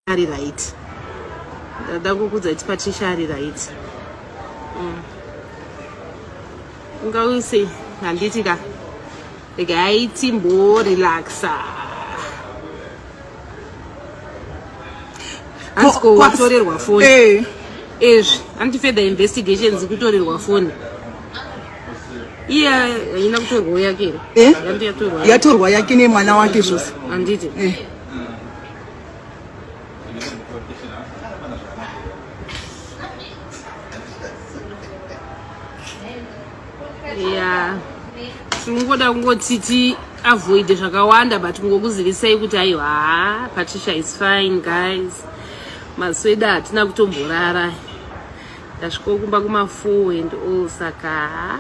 Ari right. Ndada kukudza kuti Patricia ari right. Ungawise handiti ka. Regai timbo relaxa. Asiko watorerwa foni. Eh. Ezvi, anti further investigations kutorerwa foni. Iye haina kutorwa yake here? Eh? Yanti yatorwa. Yatorwa yake nemwana wake zvose. Handiti. Eh. Ya, tinongoda kungoti ti avoid zvakawanda but kungokuzivisai kuti aiwa Patricia is fine guys. Masweda hatina kutomborara, ndasvika kumba kuma 4 and all, saka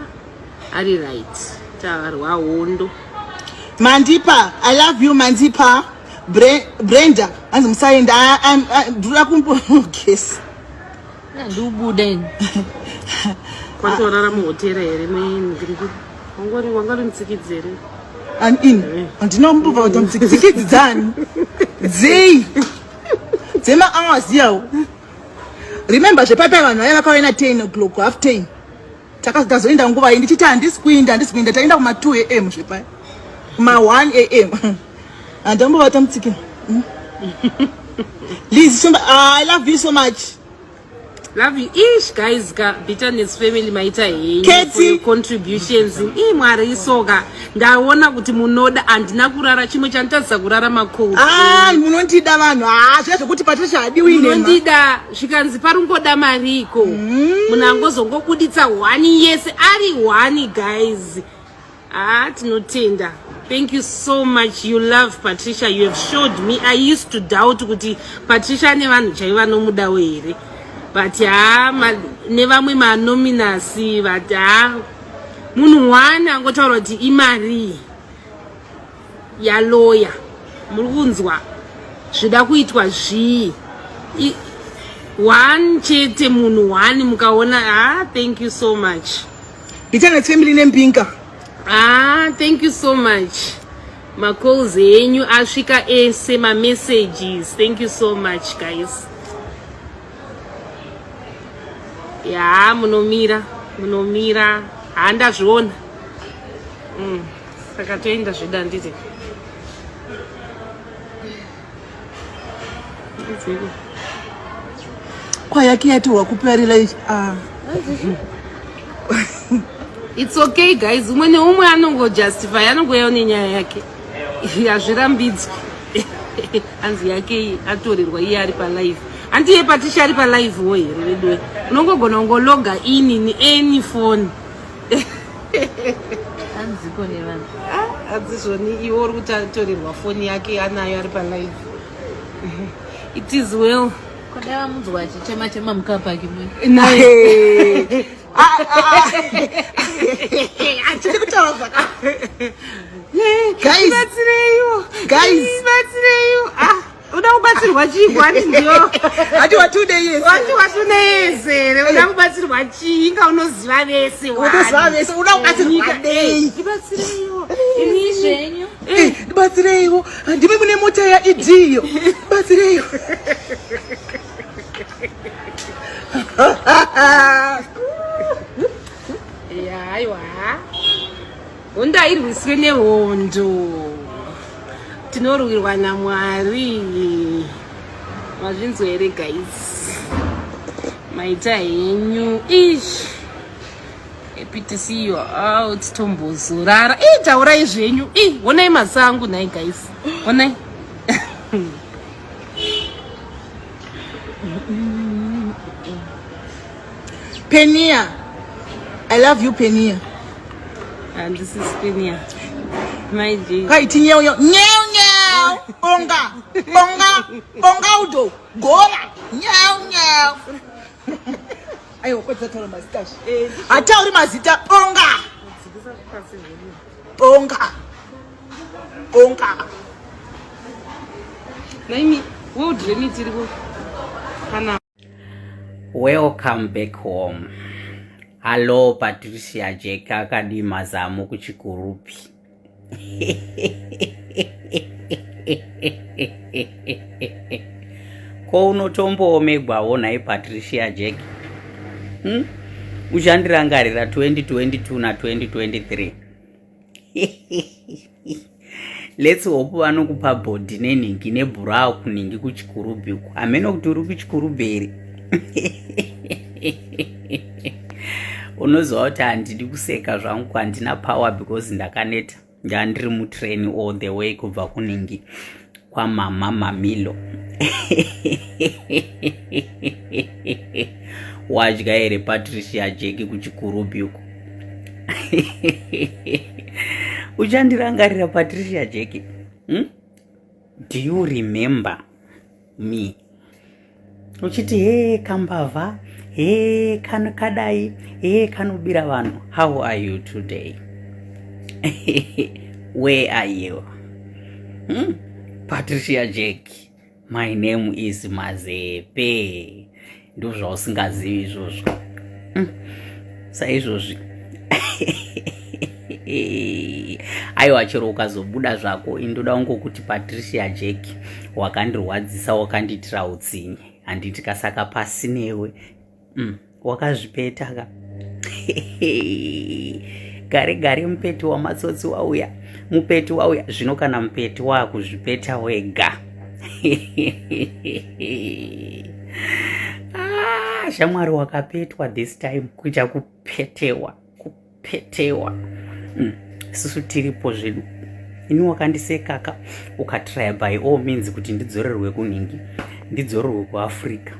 ari right, tarwa hondo. Mandipa, I love you Mandipa. Brenda, hanzi musaenda, ndinoda kumbogesa. Ndiubuda ini. Kwatorara muhotera here maini? Wangori wangori mutsikidzi here? Ani ini? Handina kumbobva kuti mutsikidzi dzani. Dzei? Dzema hours yawo. Remember zvepapa vanhu vaya vakauya na 10 o'clock, half 10. Takazoenda nguva iyi ndichiti handisi kuinda, handisi kuinda, taenda kuma 2 am zvepaya. Kuma 1 am. Handambovata mutsikidzi. Liz, Shumba, I love you so much. Love you ish guys ka Bitterness family maita henyu Katie. for your contributions. Ii Mwari isoka ndaona kuti munoda, handina kurara chimwe chanditadzisa kurara macold. Ah, munondida vanhu. Ah, zviya zvekuti Patricia hadiwi nema. Munondida zvikanzi parungoda mariko. Munhu angozongobuditsa one yese ari one guys. Ah, tinotenda. Thank you so much. You love Patricia. You have showed me. I used to doubt kuti Patricia ane vanhu chaivo vanomudawo here. But ha nevamwe manominasi but ha munhu one angotaura kuti imari yaloya. Muri kunzwa zvida kuitwa zvii? One chete munhu one mukaona. Ah, thank you so much. Bitterness family nembinga. Ah, thank you so much. Macalls enyu asvika ese, ma-messages. Thank you so much guys. Ya, munomira, munomira. Handazviona. Saka toenda zvedu handiti. Kwa yake yatorwa kuparira ichi. Ah. It's okay guys, umwe neumwe anongojustify, anongouyawo nenyaya yake. Hazvirambidzwi. Hanzi yake atorerwa iye ari palive. Hanti iye Patricia ari palive wo here veduwe. Unongogona kungologa in in any phone. Hanziko nevanhu. Ah, hanzi iwe uri kutorerwa foni yake anayo ari palive. It is well. Kodai vamunzwa achichema chema mukapaki mwe. Naye. Hatidi kutaura zvaka. Guys. Batsireiwo. Guys. Batsireiwo. Ah, uda kubatsirwa chii kwati ndio. Hati watude yese. Wati watude yese here. Uda kubatsirwa chii? Inga unoziva vese. Unoziva vese. Uda kubatsirwa nei? Ndibatsireiwo. Ini zvenyu. Eh, ndibatsireiwo. Ndimi mune mota ya ED iyo. Ndibatsireiwo. Ya, aiwa. Hondo hairwiswe nehondo. Tinorwirwa naMwari. Mazvinzwa here guys? Maita henyu. Ish. Happy to see you out. Tombozorara. Ih, taurai zvenyu. Ih, honai masangu nhai guys. Honai. Penia. I love you Penia. And this is Penia. My G. Kaiti nyeu nyeu. Nyeu nyeu. Bonga. Bonga. Bonga udo. Gola. Nyeu nyeu. Aiwa kwedza taura mazita. Hatauri mazita. Bonga. Bonga. Bonga. Naimi, world remit iri kana. Welcome back home. Hello Patricia Jack, akadii mazamu kuchikurupi? Ko unotomboomegwawo nhai Patricia Jack? Uchandirangarira 2022 na 2023. Let's hope vanokupa bhodhi nenhingi nebhurawo kunhingi kuchikurubhi uku. Hameno kuti uri kuchikurubhi here? Unoziva kuti handidi kuseka zvangu, handina power because ndakaneta. Ndandiri mutrain all the way kubva kuningi kwamama Mamilo. Wadya here Patricia Jeki kuchikurubhi uko? Uchandirangarira Patricia Jeki? Do you remember me? Uchiti he kambavha, he kano kadai, he kanobira vanhu. How are you today? Where are you? Patricia Jack, my name is Mazepe. Ndozvausingazivi izvozvo. Saizvozvi aiwa, chero ukazobuda zvako, indoda kungokuti Patricia Jack, wakandirwadzisa, wakandiitira utsinye, handiti? Kasaka pasi newe. Wakazvipeta ka. Gare gare mupeti wamatsotsi wauya, mupeti wauya zvino. Kana mupeti waakuzvipeta wega, ah, shamwari, wakapetwa this time, kuita kupetewa, kupetewa. Isusu tiripo zvedu. Ini wakandisekaka, ukatrya by all means kuti ndidzorerwe kunhingi, ndidzorerwe kuAfrica.